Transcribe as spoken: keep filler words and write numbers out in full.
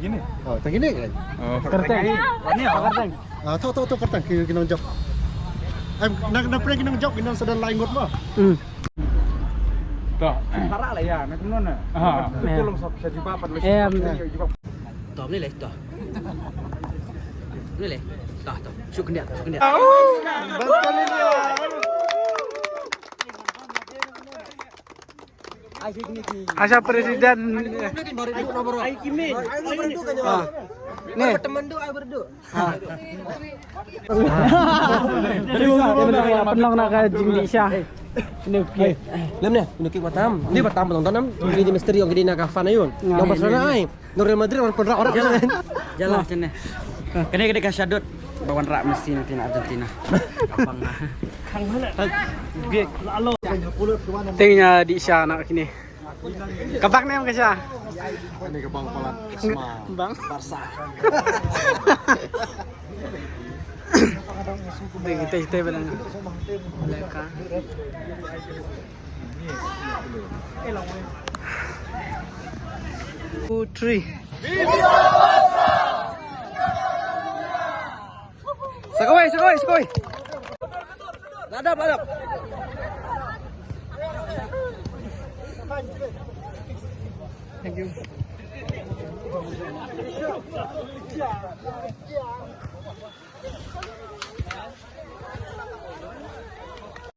kine. Oh, tang kine kan? Oh. Kyrteng. Kyrteng. Ah, to, to, to, kyrteng, ki, ki nongjop. Em, na, na prank ki nongjop, ki nong sa da lai ngut mo. Hmm. To. Para lah ya, nak kena na. Ha. Betul lah, sab, sab jubab, pat lu. Em. Jubab. To, ni leh, to. Ni leh. To, to. Shu kendia, shu kendia. Betul ni dia. Asha Presiden. Ah. Ni. Teman tu ai berdu. Ah. Pynlong na ka jingdih sha. Ni okey. Lem ne, ni okey batam. Ni batam pynlong tanam. Ni di misteri yang kini na ka fan ayun. Yang pasal na ai. Nang Real Madrid wan pynrah orang. Jalan. Jalan sini. Kene kene ka shadut ba wanrah Messi nanti na Argentina. Gampang lah. Teng ïa dih sha na kine. Ka bang ne em ka sha? Ini ka bang palat Kasma. Bang. Barca. Dei kita kita bilang. Leka. Two, three. Sakawai, sakawai, sakawai. Ladap, ladap. Thank you.